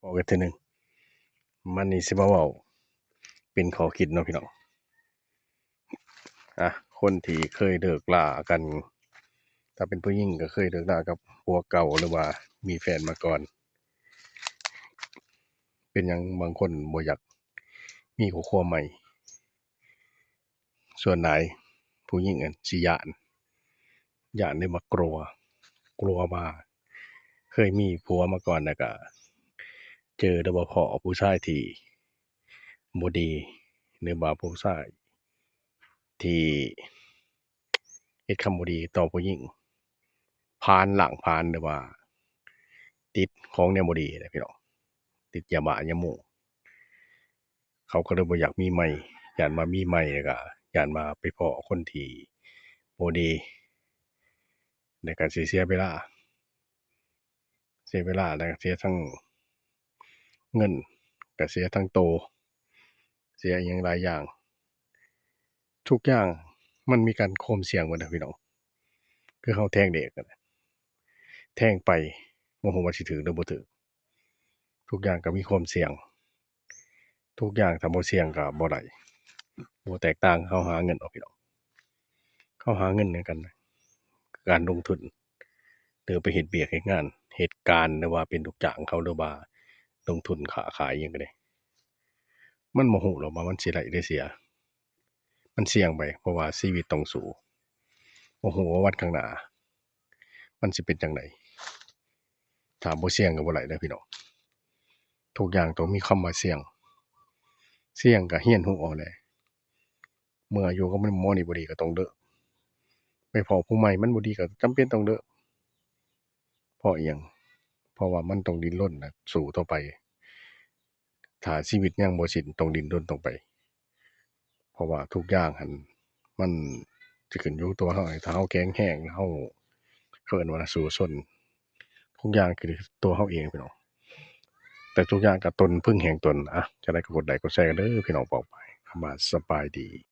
ພໍ້ກັນເທື່ອໜຶ່ງ. ມັນນີ້ຊິມາເວົ້າເປັນຂໍ້ຄິດເນາະພີ່ນ້ອງ. ອາ ຄົນທີ່ເຄີຍເລີກລາກັນ ຖ້າເປັນຜູ້ຍິງກໍເຄີຍເລີກລາກັບຜົວເກົ່າ ຫຼືວ່າມີແຟນມາກ່ອນ. ເປັນຫຍັງບາງຄົນບໍ່ຢາກມີຄອບຄົວໃໝ່? ສ່ວນຫຼາຍຜູ້ຍິງຫັ້ນຊິຢ້ານ ຢ້ານ ຫຼືວ່າກົວ ກົວວ່າເຄີຍມີຜົວມາກ່ອນ ແລ້ວກະເຈີ ຫຼືວ່າພໍ້ຜູ້ຊາຍທີ່ບໍ່ດີ ຫຼືວ່າຜູ້ຊາຍທີ່ເຮັດຄຳບໍ່ດີຕໍ່ຜູ້ຍິງ ຜານລ້າງຜານ ຫຼືວ່າຕິດຂອງແນວບໍ່ດີນະພີ່ນ້ອງ ຕິດຢາບ້າຢາໝູ່. ເຂົາກໍເລີຍບໍ່ຢາກມີໃໝ່ ຢ້ານວ່າມີໃໝ່ແລ້ວກໍຢ້ານວ່າໄປພໍ້ຄົນທີ່ບໍ່ດີ ແລ້ວກໍຊິເສຍເວລາ ເສຍເວລາ ແລ້ວກໍເສຍທັງເງິນ ກໍເສຍທັງໂຕ ເສຍອີ່ຫຍັງຫຼາຍຢ່າງ. ທຸກຢ່າງມັນມີການຄວາມສ່ຽງໝົດນະພີ່ນ້ອງ. ຄືເຮົາແທງເລກ ແທງໄປບໍ່ຮູ້ວ່າຊິຖືກຫຼືບໍ່ຖືກ. ທຸກຢ່າງກໍມີຄວາມສ່ຽງ ທຸກຢ່າງຖ້າບໍ່ສ່ຽງກໍບໍ່ໄດ້ ບໍ່ແຕກຕ່າງເຮົາຫາເງິນອອກພີ່ນ້ອງ. ເຮົາຫາເງິນນຳກັນ ການລົງທຶນ ຫຼືໄປເຮັດວຽກເຮັດງານ ເຮັດການ ຫຼືວ່າເປັນລູກຈ້າງເຂົາ ຫຼືວ່າລົງທຶນຄ້າຂາຍຫຍັງກໍໄດ້ ມັນບໍ່ຮູ້ດອກວ່າມັນຊິໄດ້ຫຼືເສຍ. ມັນສ່ຽງໄປ ເພາະວ່າຊີວິດຕ້ອງສູ້ ບໍ່ຮູ້ວ່າວັນຂ້າງໜ້າມັນຊິເປັນຈັ່ງໃດ. ຖ້າບໍ່ສ່ຽງກໍບໍ່ໄດ້ເດີພີ່ນ້ອງ. ທຸກຢ່າງຕ້ອງມີຄຳວ່າສ່ຽງ ສ່ຽງກໍຮຽນຮູ້ເອົາແຫຼະ. ເມື່ອຢູ່ກັບໝໍນີ້ບໍ່ດີກໍຕ້ອງເລີກ ໄປພໍ້ຜູ້ໃໝ່ມັນບໍ່ດີກໍຈຳເປັນຕ້ອງເລີກ. ເພາະອີ່ຫຍັງ? ເພາະວ່າມັນຕ້ອງດີ້ນລົນ ແລະ ສູ້ຕໍ່ໄປ. ຖ້າຊີວິດຍັງບໍ່ສິ້ນ ຕ້ອງດີ້ນລົນຕໍ່ໄປ ເພາະວ່າທຸກຢ່າງຫັ້ນມັນຈະຂຶ້ນຢູ່ກັບຕົວເຮົາ. ຖ້າເຮົາແຂງແຮງ ເຮົາ ເຂົາເອີ້ນວ່າສູ້ຊົນ ທຸກຢ່າງຄືຕົວເຮົາເອງພີ່ນ້ອງ. ແຕ່ທຸກຢ່າງກໍຕົນເພິ່ງແຮງຕົນ. ອະ ຈັ່ງໃດກໍກົດໄລກົດແຊກັນເດີພີ່ນ້ອງປ້ອງປາຍ. ຄຳວ່າສະບາຍດີ.